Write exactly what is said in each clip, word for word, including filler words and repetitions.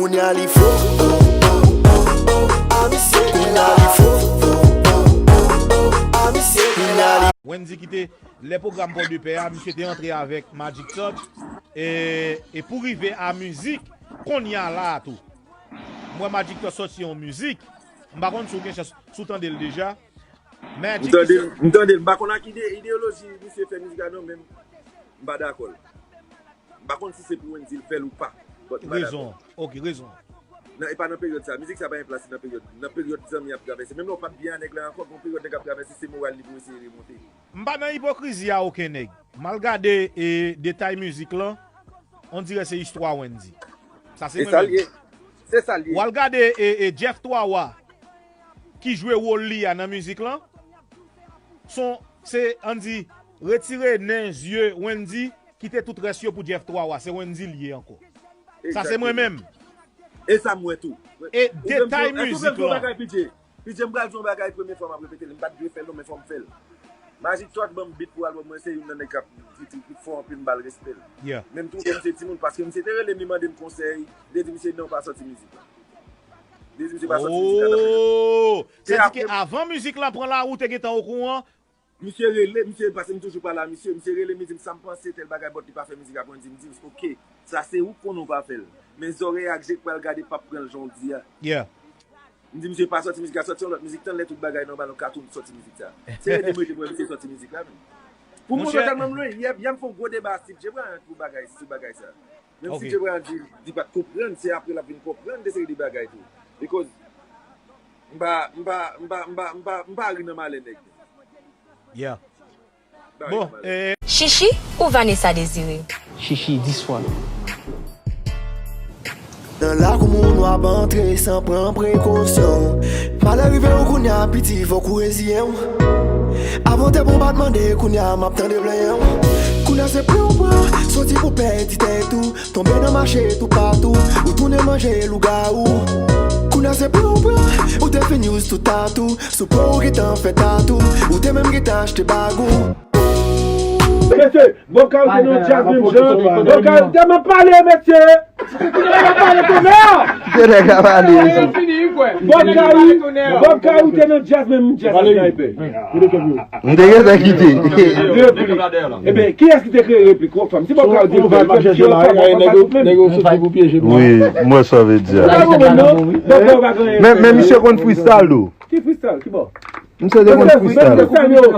Kounye a li fou, oh, oh, oh, oh, a misye kounye a li fou, oh, oh, oh, oh, oh, a misye kounye a li. Wendy ki te, lè pwogram Pòdepè a, misye te antre avèk Magic Touch, e, e pou rive a mizik, kounye a la a tou. M wè Magic Touch sòti yon mizik, m pa konn si w gen chans, si w tande l deja. M Magic tande l, m tande l, m pa konn ak ide, ideyoloji misye fè mizik la non, men m pa dakò l. M pa konn si se pou Wendy l fè l ou pa, but m pa dakò. Rezon, ok, rezon. Nan, e pa nan peryòd sa. Mizik sa pa gen plas li nan peryòd, nan peryòd zanmi ap travèse. Menm lè w p ap byen a nèg la ankò, gon peryòd nèg ap travèse, se moral li pou eseye remonte. M pa nan ipokrizi a okenn nèg. M al gade, e, detay mizik lan, on dirè se istwa Wendy. Sa se mwen menm. Se sa l ye. Se sa l ye. W al gade, e, e, Jeff Twa Wa ki jwe wòl li a nan mizik lan. Son, se, ann di, retire nen, zye Wendy, kite tout rès yo pou Jeff Twa Wa. Se Wendy l ye ankò. Sa se mwen menm. E sa m wè tou. E detay mizik lan. P J, m pral di yon bagay, premye fwa m ap repete l, m pa t dwe fè l non, men fò m fè l. Magic Touch ban m beat pou albòm mwen, se youn nan nèg k ap di, di, di fò anpil, m ba l respè l. Yeah. Men m twouve misye timoun, paske misye te rele m, li mande m konsèy, li te di misye non, pa sòti mizik la. Li te di misye pa sòti mizik la nan peryòd. Oh! Sètadi ke avan mizik la pran lari, ou te gentan okouran? Misye rele, misye, paske m toujou pale a misye, misye rele m, li di m sa m panse, tèl bagay, but li pa fè mizik la pou Wendy. M di, ok, sa se ou k konnen w pa fè l. Men zòrèy ak je k pral gade p ap pran l jan w di a. Yeah. M di misye pa sòti mizik la, sòti yon lòt mizik, tann lè tout bagay nòmal, nou ka tou sòti mizik sa. Se rele m rete pou wè misye sòti mizik la, men. Pou m rive tèlman m lwen, yè, yè m fè yon gwo deba a Steve Jebran pou bagay, sou bagay sa. Menm si Jebran di, di pa t konprann, se apre l ap vin konprann de seri de bagay tou. Because m pa, m pa, m pa, m pa, m pa, m pa ri nan malè nèg. Yeah. Bon, eh. Chichi ou Vanessa Désiré? Chichi, dis fwa non. Nan lakou moun w ap antre san pran prekosyon. Malè rive w kounye a, piti, fòk ou reziyen w. Avan w te bon, w pa t mande, kounye a m ap tande plenyen w. Kounye a se pran w pran, soti pou pèdi tèt ou. Tonbe nan mache toupatou, ou tounen manje lougawou. Kounye a se pran w pran, ou te fin use tout tatou. Sou po w gentan fè tatou, ou te menm gentan achte bag ou. Mesye, Bòkay ou te nan djaz menm jan. Bòkay ou te nan pale, mesye. Ou te nan pale tonè. Te nan pale, mesye. Bòkay, Bòkay ou te nan djaz menm, djaz sniper. M te gentan kite. Ebyen, kiyès ki te kreye replik Rockfam? Si Bòkay ou di l pa fè, si Rockfam pa fè tout menm. Wi, m wè sa w vle di a. Men, men misye konn freestyle, though. Ki freestyle? Ki bò? Misye te konn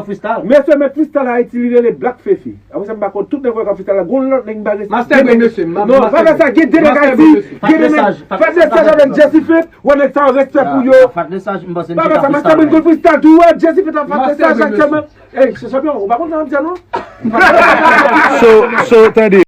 freestyle. Mesye, mèt freestyle Ayiti, li rele Black Fefi. Apre sa, m pa konn tout nèg wè k ap freestyle la. Gon lòt nèg m pa respè. Master Brain, mesye. Non, pa fè sa, gen de nèg Ayiti, gen de nèg. Fat Lesaj avèk Jesse Faith, wè nèg sa yo, respè pou yo. Fat Lesaj, m panse m te ka freestyle. Pa fè sa, Master Brain konn freestyle tou, wè Jesse Faith ap Fat Lesaj aktyèlman. Ey, se chanpyon, ou pa konn sa m ap di a non? So, so, tande.